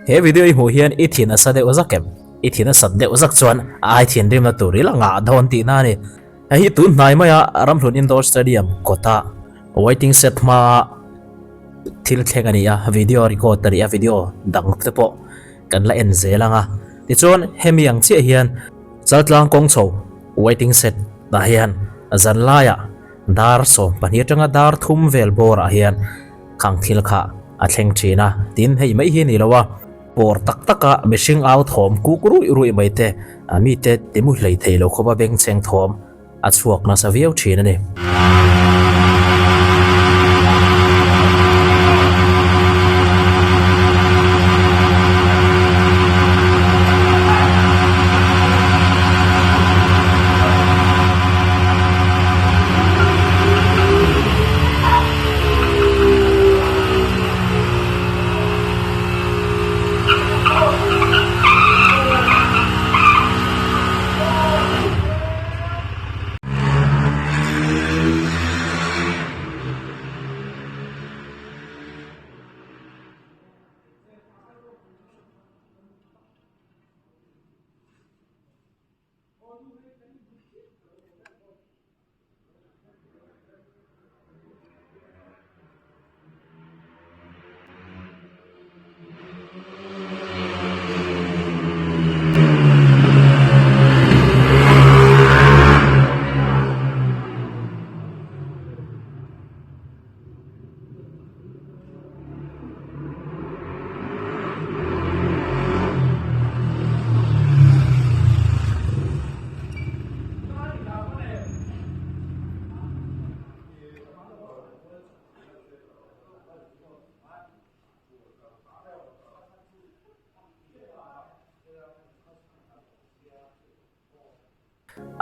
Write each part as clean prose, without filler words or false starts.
He video i hmuh hian i thin a sa deuh zak em? I thin a sat deuh zak chuan a ai thinrimna tur i la ngah dawn tihna a ni. Hei hi tun hnai maia Ramhlun Indoor Stadium kawta waiting shed hmaa thil thleng a ni a, video record a ni a, video dang te pawh kan la en zel ang a. Tichuan hemi ang chiah hian Chaltlang kawng chho waiting shed ah hian zanlaiah dar 12 atanga dar thum vel bawrah hian khang thil kha a thleng thin a, tin hei mai hi a ni lo a, pawr tak taka mihring au thawm kuk ruih ruih mai te, mite timu hlei thei lo khawpa bengchheng thawm a chhuak nasa viau thin a ni.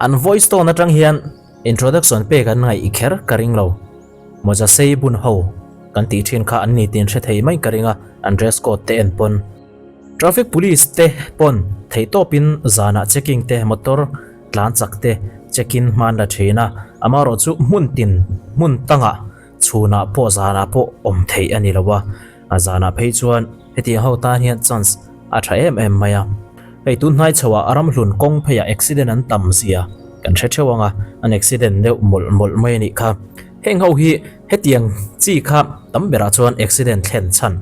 An voice tone atang hian introduction pek an ngaih kher ka ring lo. Mawza sei bun ho kan tih thin kha an ni tin hre thei mai ka ring a, an dress code te en pawn. Traffic police te pawn theihtawpin zanah checking te motor tlan chak te check in hman la thin a, amaherawh chu hmun tin hmun tangah chhunah pawh zanah pawh awm theih a ni lo a, a zanah phei chuan hetiang ho tan hian chance a tha em em mai a. Hei tun hnai chhoah a ramhlun kawng pheiah accident an tam zia kan hre theuh ang a, an accident deuh mawlh mawlh mai a nih kha. Heng ho hi hetiang chi kha tam berah chuan accident thlen chhan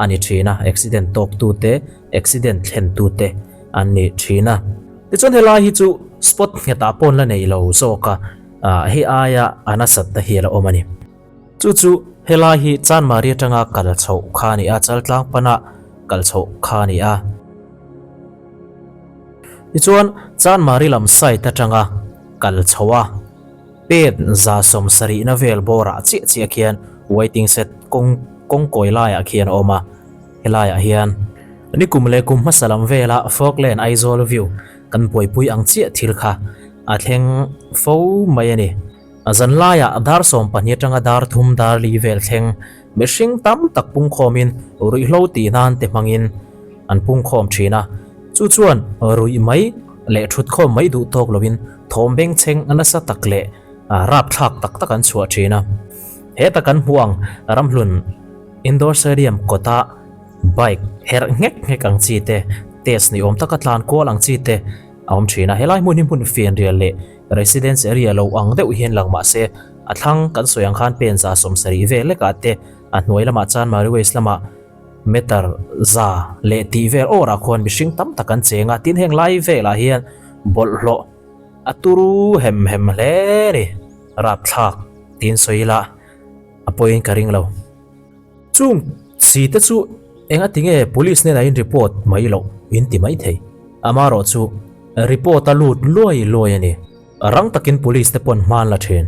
a ni thin a, accident tawk tute, accident thlen tute an ni thin a. Tichuan helai hi chu spot nghetah pawn la nei lo zawk a, hei aia a nasat na hi a la awm a ni. Chu chu helai hi Chanmari atanga kal chhoh kha a ni a, Chaltlang pana kal chhoh kha a ni a. Tichuan Chanmari lam side atanga kal chho a, pen 70 na vel bawrah chiah chiah khian waiting shed kawng kawngkawi laiah khian a awm a, helaiah hian nikum leh kum hmasa lam vela Falkland Aizawl view kan buaipui ang chiah thil kha a thleng fo mai a ni. A zan laiah dar 12 atanga dar thum dar li vel thleng mihring tam tak pungkhawmin ruihhlo tih nan te hmangin an pungkhawm thin a, chu chuan ruih mai leh thutkhawm mai duh tawk loin thawm bengchheng nasa tak leh rapthlak tak tak an chhuah thin a. Heta kan hmuh ang Ramhlun Indoor Stadium kawta bike herh nghek nghek ang chi te, test ni awm taka tlan kual ang chi te a awm thin a. Helai hmun hi hmun fianrial leh residence area lo ang deuh hian lang mah se a thlang kan sawi ang khan pen 70 vel lekah te a hnuai lamah Chanmari West lamah meter za leh tih vel awrah khuan mihring tam tak an cheng a, tin heng lai velah hian bawlhhlawh a turu hem hem hle a ni, rapthlak tiin sawi ila a pawiin ka ring lo. Chung si te chu enga tinge police hnenah in report mai loh in ti mai thei, amaherawh chu report a lut luai luai a ni, rang takin police te pawn hma an la thin.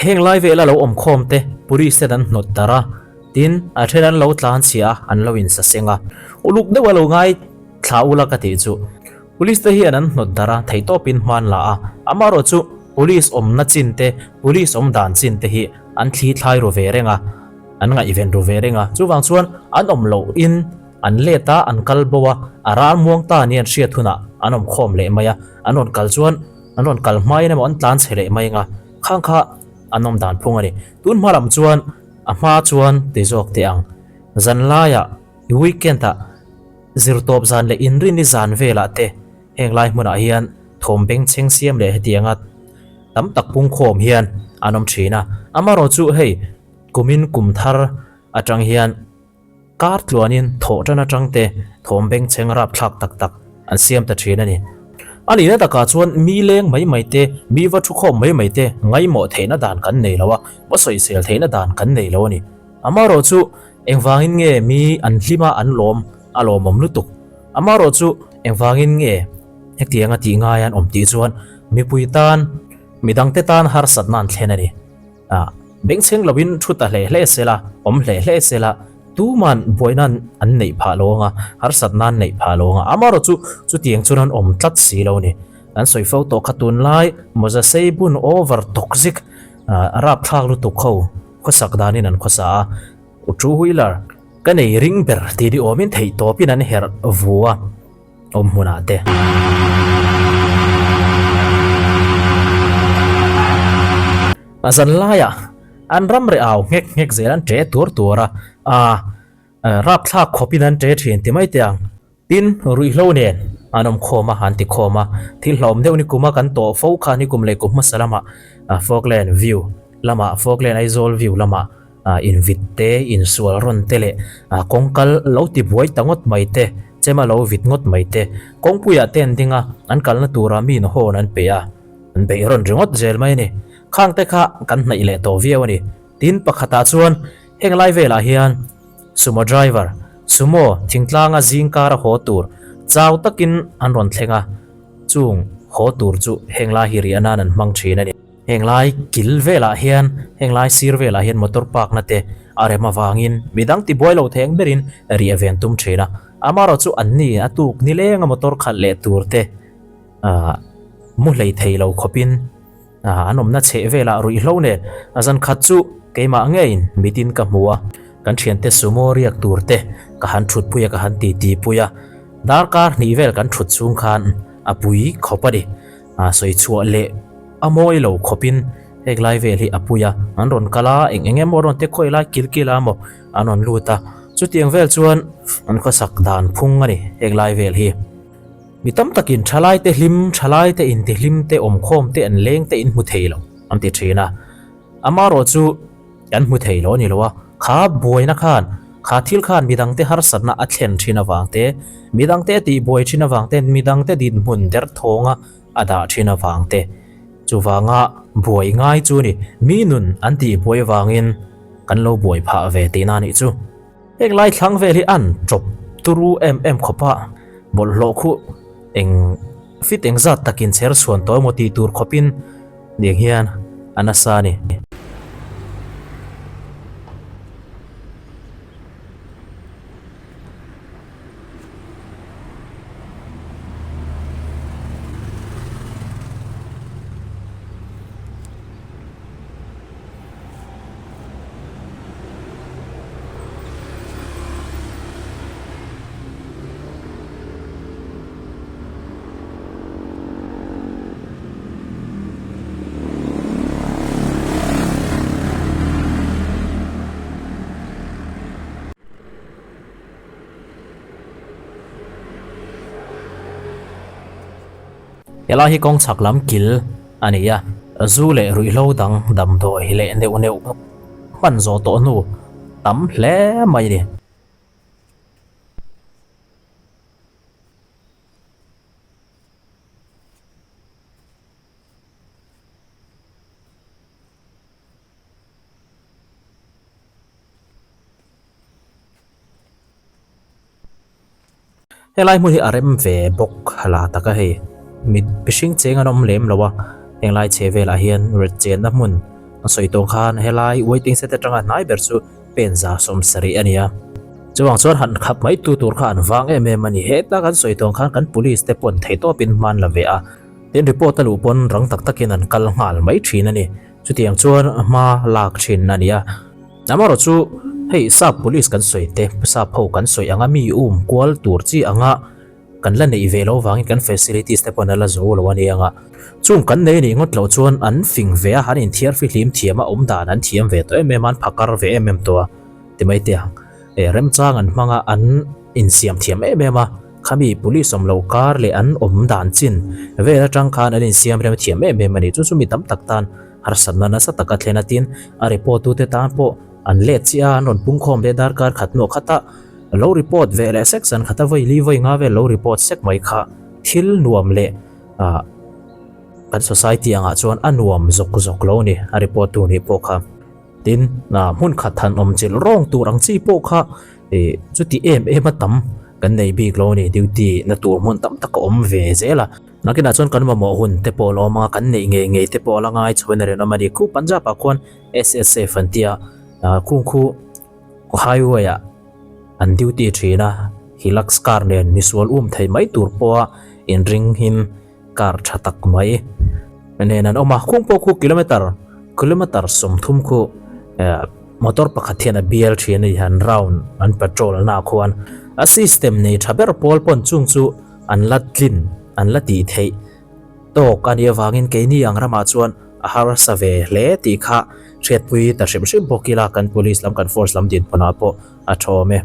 Heng lai vela lo awm khawm te police ten an hnawt darh a, tin a then an lo tlan chhia a, an lo insaseng a, uluk deuh a lo ngai thla ula ka tih chu. Police te hian an hnawt darh a, theihtawpin hman la a, amaherawh chu police awmna chin te, police awm dan chin te hi an thli thlai ru ve reng a, an ngaihven ru ve reng a, chuvang chuan an awm loh in an let a, an kal bo a, a ral muang ta ni an hriat hunah an awm khawm leh mai a, an rawn kal chuan an rawn kal hmain emaw an tlan chhe leh mai ang a, khang kha. an awm dan phung a ni. Tun hma lam chuan a hma chuan ti zawk teh ang. Zan laiah weekend ah zirtawp zan leh inrinni zan velah te heng lai hmunah hian thawm bengchheng siam leh hetianga tam tak pungkhawm hian an awm thin a. Amaherawhchu hei kumin kum thar atang hian Kar tluanin thawh tan atang te thawm bengchheng rapthlak tak tak an siam ta thin a ni. A nihna takah chuan mi leng mai mai te, mi va thukhawm mai mai te ngaimawh theihna dan kan nei lo a, va sawisel theihna dan kan nei lo a ni. Amaherawhchu engvangin nge mi an hlim a an lawm a lawmawm lutuk? Amaherawhchu engvangin nge hetianga tih ngai an awm tih chuan mipui tan, midangte tan harsatna an thlen a ni. A, bengchheng loin thu ta hle hle sela, awm hle hle sela, tuman buaina an neih phah lo anga, harsatna an neih phah lo anga, amaherawh chu chutiang chuan an awm tlat si lo ni. An sawi fo tawh kha tunlai mawza sei bun over toxic a rapthlak lutuk ho khawsak danin an khawsa a, two wheeler ka nei ring ber tih ni awmin theih tawpin an herh vu a. Awm hmunah te. A zan laiah an ram reh au nghek nghek zel an ṭe tuar tuar a, aa rapthlak khawpin an ṭe ṭhin ti mai teh ang. Tin, ruihhlo nen an awm khawm a, an ti khawm a, thil hlauhawm deuh ni kuma kan tawh fo kha ni kum leh kum hmasa lamah Falkland View lamah Falkland Aizawl View lamah Invit te, insual rawn te leh kawngkal lo ti buai ta ngawt mai te, chema lo vit ngawt mai te, kawngpuiah te an ding a, an kalna tura mi inhawn an pe a, an beih rawn ringawt zel mai a ni. Khang te kha kan hnaih leh tawh viau a ni. Tin, pakhatah chuan heng lai velah hian Sumo driver, Sumo thingtlanga zingkara haw tur chau takin an rawn thleng a, chung haw tur chu heng lai hi riah nan an hmang thin a ni. Heng lai kil velah hian, heng lai sir velah hian motor park na te a rem avangin midang tibuai lo theng berin riah ve an tum thin a. Amaherawh chu an ni a tuk nileng a motor khalh leh tur te ahh mu hlei thei lo khawpin ahh an awmna chheh velah ruihhlo nen a zan khat chu keimah ngeiin mitin ka hmu a. Kan thiante sumo riak tur te ka han thutpui a ka han titi pui a, darkar hnih vel kan thut chhung khan a pui khawp a ni. A sawi chhuah leh a mawi lo khawpin heng lai vel hi a pui a, an rawn kal a, eng eng emaw rawn te khawi lai kil kil a maw an rawn lut a, chutiang vel chuan an khawsak dan phung a ni heng lai vel hi. Mi tam takin thalai te hlim, thalai te intihlim te awmkhawm te an leng te in hmu thei lo an ti thin a, amaherawh chu Kan hmu thei lo a ni lo a, kha buaina khan, kha thil khan midangte harsatna a thlen thin avang te, midangte a tihbuai thin avang te, midangte dinhmun derthawnga a dah thin avang te, chuvanga buai ngai chu ni, mi nun an tihbuai avangin kan lo buai phah ve tihna a nih chu. Heng lai thlang vel hi an chawp turu em em khawp a, bawlhhlawh khuh eng fit engzat takin chher chhuan tawh emaw tih tur khawpin Tiang hian a nasa a ni. Helai hi kawng chhak lam kil a ni a, zu leh ruihhlo dang damdawi leh neuh neuh hman zawh tawh hnu tam hle mai a ni. Helai hmun hi a rem ve bawk la tak a hei mi mihring cheng an awm lem lo a henglai chhe velah hian ret chenna hmun a sawi tawng khan helai waiting shed atanga hnai ber chu pen 70 a ni a. Chuvang chuan han khap mai tu tur kha an vang em em a ni. Heta kan sawi tawng khan kan police te pawn theihtawpin hman la ve a, tin report a luh pawn rang tak takin an kal nghal mai thin a ni. Chutiang chuan hma lak thin a ni a. Amaherawh chu hei sap police kan sawi te, sap ho kan sawi anga mi um kual tur chi anga. Kan la neih ve loh vangin kan facilities te pawhin a la zo lo a ni ang a. Chung kan nei nih ngawt loh chuan an fing ve a, an inthiar fihlim thiam a, awm dan an thiam ve tawh em em a, an phakar ve em em tawh a ti mai teh ang. Eh remchang an hmang a, an insiam thiam em em a, khami police awm loh kar leh an awm dan chin vel atang khan an insiam rem thiam em em a ni. Chu chu mi tam tak tan harsatna nasa taka thlen a tin a report tute tan pawh an let chiah a, an rawn pungkhawm leh darkar khat hnuah khatah Lo report ve leh sek zan khata vawi li vawi nga vel lo report sek mai kha thil nuam leh ah kan society angah chuan a nuam zawk zawk lo ni a report tu nih pawh kha. Tin ah hmun khat han awm chilh rawng tur ang chi pawh kha ih chuti em em a tam kan nei bik lo ni duty na tur hmun tam tak a awm ve zel a. Nakinah chuan kan mamawh hun te pawh a la awm ang a kan neih ngei ngei te pawh a la ngai chhuain a rinawm a ni. Khu Punjab ah khuan SSF an tia ah khung khu Highway ah an duty thin a, Hilux car nen misual um thei mai tur pawha inring hin car tha tak mai nen an awm a, khung pawh khu kilometer kilometer 30 khu eh motor pakhat hian a bial thin a ni han round an patrol na khuan a system nei tha ber pawl pawn chung chu an la tlin an la tih theih. Tawk a nih avangin keini ang ramah chuan a harsa ve hle tih kha hriatpui ta hrim hrim bawk ila kan police lam kan force lam dinhmunah pawh a thawm e.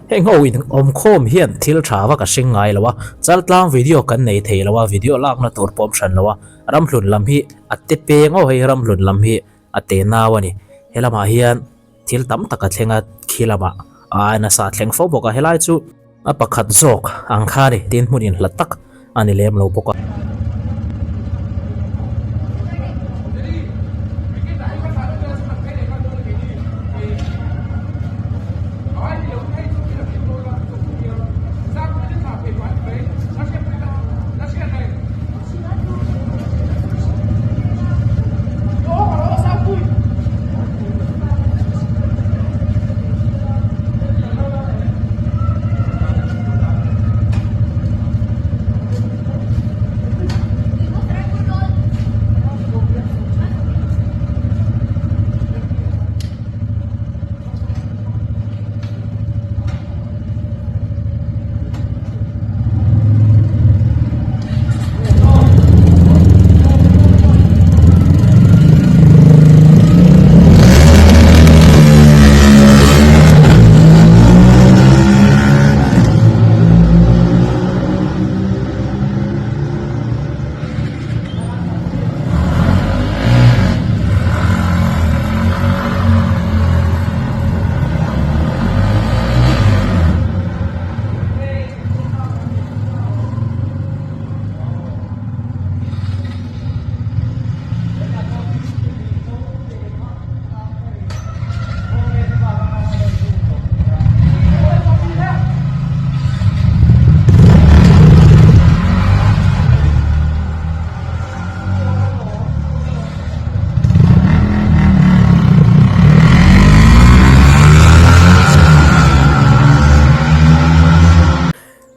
Heng ho in awmkhawm hian thil tha vak a hring ngai lo a, chaltlang video kan nei thei lo a, video lakna tur pawh awm hran lo a, ramhlun lam hi a te peng aw hei ramhlun lam hi a te nau a ni, he lamah hian thil tam tak a thleng a, khi lamah a ai nasa a thleng fo bawk a, helai chu a pakhat zawk ang kha a ni tin hmun inhlat tak a ni lem lo bawk a.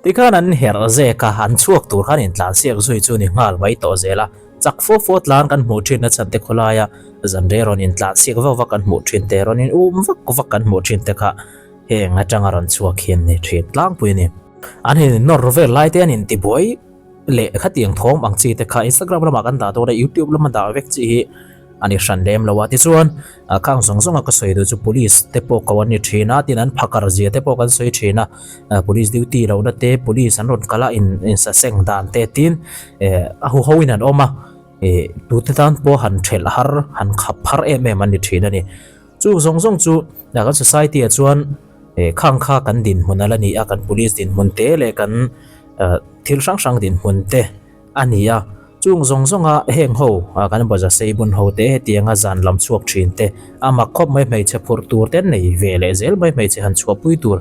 Tikhan an herh zek a, an chhuak tur khan intlansiak zui chu ni nghal mai tawh zel a, chak fo fo tlan kan hmuh thin na chhan te khawlaia zanrei rawn intlansiak vak vak kan hmuh thin te, rawn in um vak vak kan hmuh thin te kha heng atanga rawn chhuak hian ni thin tlangpui a ni. An in nawr vel lai te an intibuai leh khatiang thawm ang chi te kha Instagram lamah kan dah dawn a, YouTube lama dah vek chi hi a ni hran lem lo a. Tichuan khang zawng zawnga ka sawi duh chu police te pawh ko an ni thin a, tin an phakar zia te pawh kan sawi thin a, police duty lohna te, police an rawn kal a in insaseng dan te tin eh a huho in an awm a, eh tute tan pawh han thelh har han khap har em em an ni thin a ni. Chu zawng zawng chu kan society ah chuan eh khang kha kan dinhmun a la ni a, kan police dinhmun te leh kan thil hrang hrang dinhmun te a ni a. Chung zawng zawnga heng ho kan baza sei bun ho te hetianga zan lam chhuak thin te a mak khawp mai hmeichhe phurh tur te an nei ve leh zel mai hmeichhe han chhuahpui tur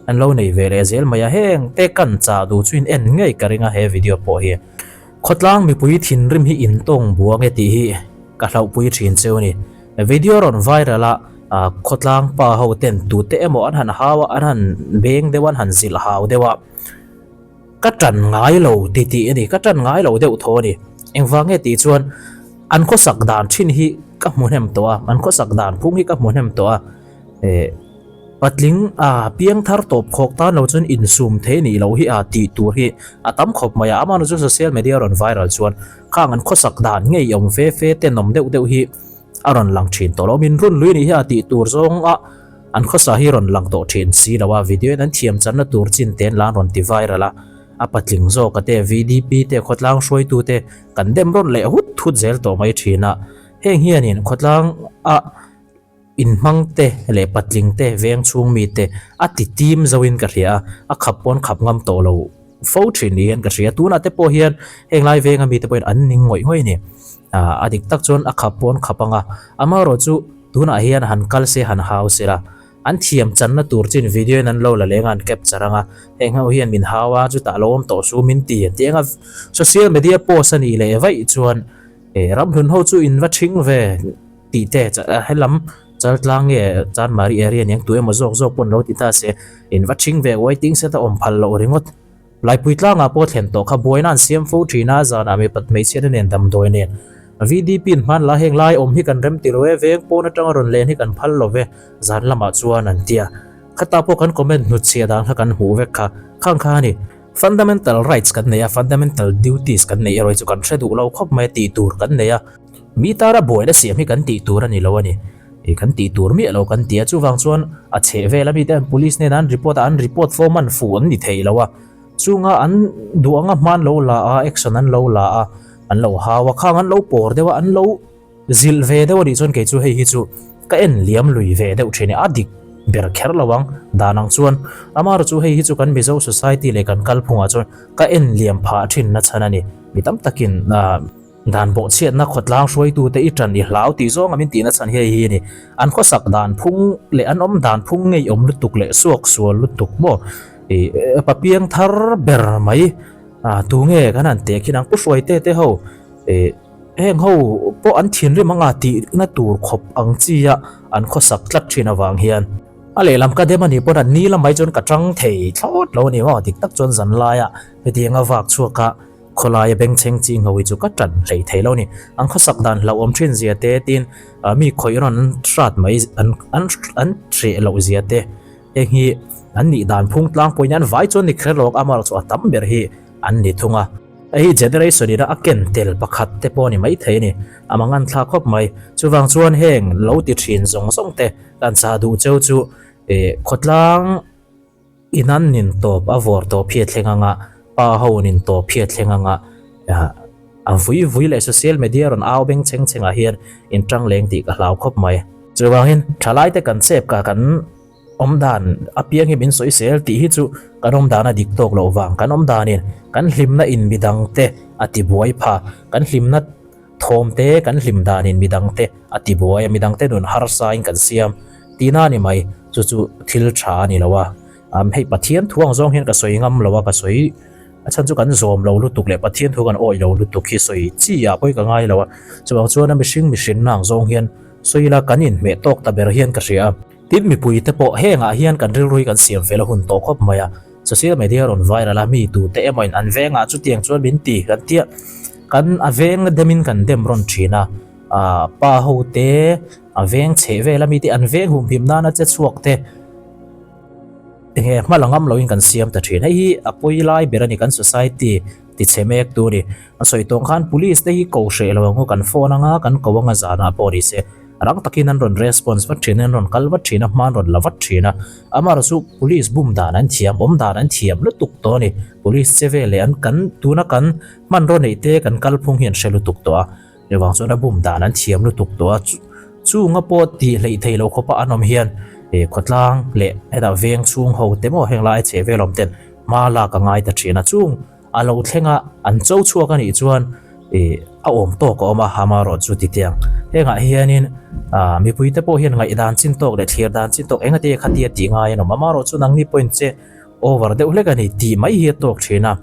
an lo nei ve leh zel mai a, heng te kan chah duh chu in en ngei ka ring a he video pawh hi. Khawtlang mipui thinrim hi in tawng buang e tih hi ka hlauhpui thin cheu a ni. Video rawn viral a. Khawtlang pa ho ten tute emaw an han hau a, an han beng deuh a, an han zilh hau deuh a. Ka tan ngai lo ti tih a ni, ka tan ngai lo deuh tho a ni. Engvang nge tih chuan an khawsak dan thin hi ka hmu hnem tawh a, an khawsak dan phung hi ka hmu hnem tawh a. Eh patling a piang thar tawp khawk tan lo chuan insum thei nih loh hi a tih tur hi a tam khawp mai a, amaherawhchu chu social media rawn viral chuan khang an khawsak dan ngei awm fe fe tenawm deuh deuh hi a rawn lang thin tawh lo. Min run lui nih hi a tih tur zawng a an khawsa hi rawn lang tawh thin si lo a, video in an thiam channa tur chin te an la an rawn ti viral a, a patling zawk a te VDP te khawtlang hruaitu te kan dem rawn leh hut hut zel tawh mai thin a, heng hianin khawtlang a Inhmang te leh patling te veng chhung mi te a ti tim zo in ka hria a, a khap pawn khap ngam tawh lo fo thin ni hian ka hria. Tunah te pawh hian heng lai venga mi te pawhin an ning ngawih ngawih a ni. A dik tak chuan a khap pawn khap ang a, amaherawh chu tunah hian han kal se han hau se la, an thiam channa tur chin video in an lo la leng a, an capture ang a, heng ho hian min hau a, chutah lo awm tawh su min ti an ti ang a, social media post a nih leh vaih chuan ramhlun ho chu in va thing ve. Tih te helam Chaltlang nge Chanmari area aniang tu emaw zawk zawk pawn lo ti ta se in va thing ve waiting set a awm phal loh ringawt. Laipui tlangah pawh thlen tawh kha buaina an siam fo thin a, zanah mipat hmeichhiatna nen damdawi nen VDP in hman la heng lai awm hi kan rem ti lo e, veng pawn atanga rawn len hi kan phal lo ve zan lamah chuan an ti a. Khatah pawh kan comment hnutchhiah dan kha kan hmuh vek kha khang kha a ni. Fundamental rights kan nei a, fundamental duties kan neih erawh hi chu kan hre duh lo khawp mai a tih tur kan nei a. Mi tara buaina siam hi kan tih tur a ni lo a ni. Ih kan tih tur miah lo kan ti a, chuvang chuan a chheh vel a mite an police hnenah an report a, an report fo man fuh an ni thei lo a. Chunga an duh anga hman lo la a, action an lo la a, an lo hau a, khang an lo pawr deuh a, an lo zilh ve deuh a nih chuan kei chu hei hi chu ka en liam lui ve deuh thin e, a dik ber kher lo ang dan ang chuan. Amaherawhchu hei hi chu kan Mizo society leh kan kalphungah chuan ka en liam phah thin na chhan a ni. Mi tam takin ah. Dan bawhchhiatna khawtlang hruaitute i ṭan i hlau tih zawnga min tihna chhan hi hei hi a ni. An khawsak dan phung leh an awm dan phung ngeiawm lutuk leh suak sual lutuk maw? Ih papiang thar ber mai ah tunge kan han teh khin ang pu hruaite te ho ih heng ho pawh an thinrim anga tihna tur khawp ang chi a an khawsak tlat thin avang hian a lehlam ka dem a nih pawn an ni lamai chuan ka ṭang thei thlawt lo a ni maw? Dik tak chuan zanlaia hetianga vak chhuak a. Khawlaia bengchheng chi ngho hi chu ka tan hlei thei lo a ni. An khawsak dan hlauhawm thin zia te tin mi khawih rawn an hrat mai an an an hreh loh zia te heng hi an nih dan phung tlangpuiin an vai chuan ni kher lo amaherawh chu a tam ber hi an ni thung a. Hei hi generation ina a ken tel pakhat te pawh a ni maithei a ni. A mangan thlak khawp mai. Chuvang chuan heng lo ti thin zawng zawng te kan chah duh cheu chu khawtlang In an nin tawp a vawr tawp hi a thleng anga, pa ho nin tawp hi a thleng anga, a vui vui leh social media rawn au beng chheng chhengah hian in tang leng tih ka hlau khawp mai. Chuvangin thalaite kan chep ka kan awm dan apiang hi min sawi sel tih hi chu kan awm dan a dik tawk loh vang, kan awm danin kan hlimna in midangte a ti buai pha, kan hlimna Thawm te kan hlim danin midangte a ti buai a, midangte nun harsain kan siam tihna a ni mai. Chu chu thil tha a ni lo a. Hei Pathian thu ang zawng hian ka sawi ngam lo a, ka sawi a chhan chu kan zawm lo lutuk leh Pathian thu kan awih lo lutuk hi sawi chi ah pawhin ka ngai lo a. Chuvang chuan a mihring mihrinna ang zawng hian sawi ila kan inhmeh tawk ta ber hian ka hria a. Tin mipuite pawh hengah hian kan rilru hi kan siam fel a hun tawh khawp mai a. Social media rawn viral a, mi tute emawin an vengah chutiang chuan min ti kan tia kan a veng demin kan dem rawn thin a, ah pa ho te a veng chheh vel a mite an veng humhim nana che chhuak te enge hma la ngam loin kan siam ta thin. Hei hi a pawi lai ber a ni kan society ti chhe mek tu a ni. A sawi tawng khan police te hi ko hreh lo ang u kan phone anga kan ko anga zanah pawh ni se. Rang takin an rawn response vat thin a, an rawn kal vat thin a, hma an rawn la vat thin a. Amaherawh chu police bum dan an thiam, awm dan an thiam lutuk tawh a ni. Police che vel leh an kan tuna kan hmanraw neih te kan kalphung hi an hre lutuk tawh a. Chuvang chuan a bum dan an thiam lutuk tawh a. Chunga pawh tih hleih thei lo khawpa an awm hian khawtlang leh hetah veng chhung ho te maw heng lai chhe vel awm ten hma lak a ngai ta thin a. Chung A lo thleng a, an cho chhuak a nih chuan ih a awm tawk a awm a, amaherawh chu ti tiang. Hengah hianin ah mipuite pawh hian ngaihdan chin tawk leh thlir dan chin tawk engati khatia tih ngai an awm. Amaherawh chu nangni pawhin che over deuh hlek a ni tih mai hi a tawk thin a,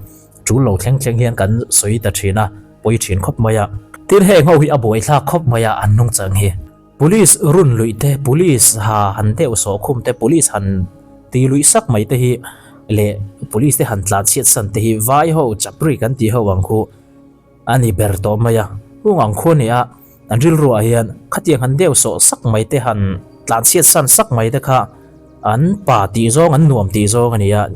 tul lo thleng thleng hian kan sawi ta thin a, pawi thin khawp mai a. Tin heng ho hi a buaithlak khawp mai a, an nungchang hi. Police run luih te, police ha han deuh sawh khum te, police han ti luih sak mai te hi leh police te han tlan chhiat san te hi vai ho chapri kan tih ho ang khu a ni ber tawh mai a. Hung ang khu a ni a, an rilruah hian khatiang han deuh sawh sak mai te han tlan chhiat san sak mai te kha an pa tih zawng an nuam tih zawng a ni a.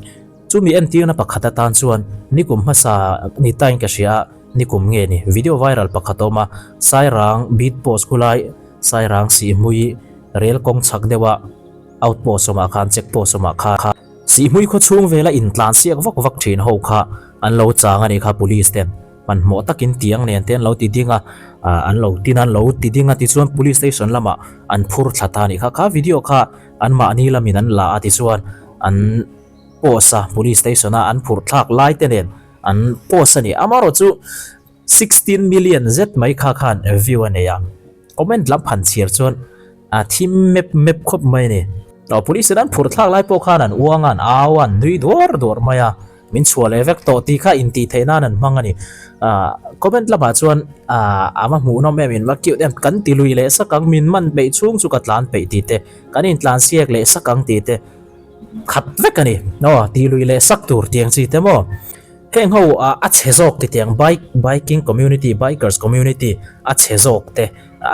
Chumi entirna pakhat atan chuan nikum hmasa ni tain ka hria a, nikum nge ni video viral pakhat a awm a, Sairang beat post khulai Sairang Sihhmui rel kawng chhak deuha outpost awmah khan check post awmah khan Sihhmui khaw chhung vela intlan siak vak vak thin ho kha an lo chang a nih kha police ten hmanhmawh takin tiang nen te an lo ti ding a, an lo tin a an lo ti ding a tichuan police station lamah an phur thla ta a nih kha, kha video kha anmahni lamin an la a tichuan an. Post a police station a an phurh thlak lai te nen an post a ni. Amaherawh chu 16 million zet mai kha khan view a nei a, comment lam phan chhiar chuan a thim mep mep khawp mai a ni. Aw police in an phurh thlak lai pawh khan an uang a, an au a, an nui duar duar mai a, min chhuah leh vek tawh tih kha intih theih nan an hmang a ni. Ah comment lamah chuan ah a va hmuhnawm em in va cute em kan ti lui leh sak ang min man peih chhung chu ka tlan peih tih te, kan intlan siak leh sak ang tih te. Khat vek a ni. Aw, ti lui leh sak tur tiang chi te maw? Heng ho a chhe zawk ti tiang bike biking community bikers community a chhe zawk te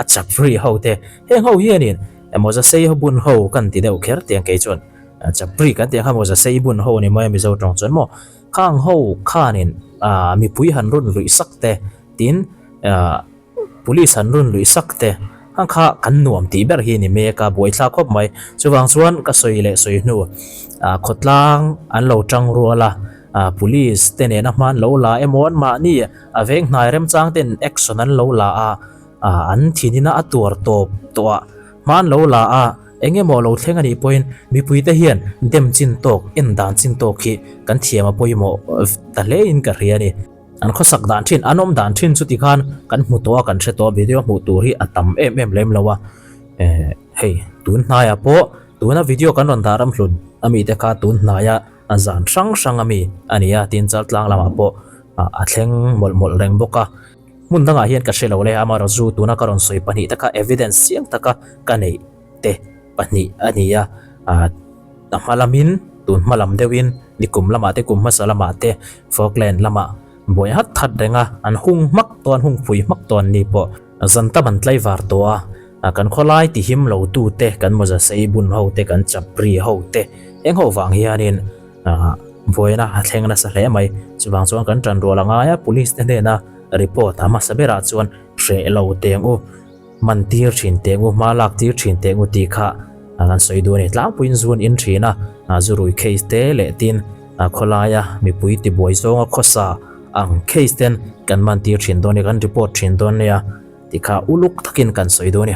a chap ri ho te heng ho hianin mawza sei ho bun ho kan ti deuh kher tiang kei chuan chap ri kan tih ang kha mawza sei bun ho a ni mai a Mizo tawng chuan maw khang ho khanin mipui han run luih sak te tin ah. Police an rawn luih sak te ang kha kan nuam tih ber hi ni mek a, buaithlak khawp mai. Chuvang chuan ka sawi leh sawi hnu ah khawtlang an lo tang rual a, ah police te nena hma an lo la emaw an mahni a veng hnai remchang ten action an lo la a, ah an thinina a tuar tawp tawh a hma an lo la a, eng emaw lo thleng a nih pawhin mipui te hian dem chin tawk en dan chin tawk hi kan thiam a pawimawh ta hle in ka hria a ni. An khawsak dan thin, an awm dan thin chuti khan kan hmu tawh a, kan hre tawh a, video hmuh tur hi a tam em em lem lo a, eh hei tun hnaiah pawh tuna video kan rawn dah ramhlun a mite kha tun hnaia a zan hrang hrang a mi a ni a, tin Chaltlang lamah pawh a thleng mawlh mawlh reng bawk a, hmun dangah hian ka hre lo le, amaherawhchu tuna ka rawn sawi pahnih te kha evidence chiang taka ka neih te pahnih a ni a, ah. A hma lamin, tun hma lam deuhin, nikum lamah te kum hmasa lamah te Falkland lamah buai hat that reng a, an hung hmak tawh, an hung phui hmak tawh an ni pawh. Zan tam an tlaivar tawh a, kan khawlai tihim lo tu te, kan mawza sei bun ho te, kan chapri ho te, eng ho vang hianin buaina a thleng nasa hle mai. Chuvang chuan kan tanrual a ngai a, police te hnena report a hmasa berah chuan hreh lo teng u. Man tir thin teh ngu, hma lak tir thin teh ngu tih kha kan sawi duh a ni. Tlangpuiin zu an in thin a, zu rui case te leh tin khawlaia mipui tibuai zawnga khawsa ang case ten kan man tir thin dawn a ni, kan report thin dawn nia tih kha uluk takin kan sawi duh a ni.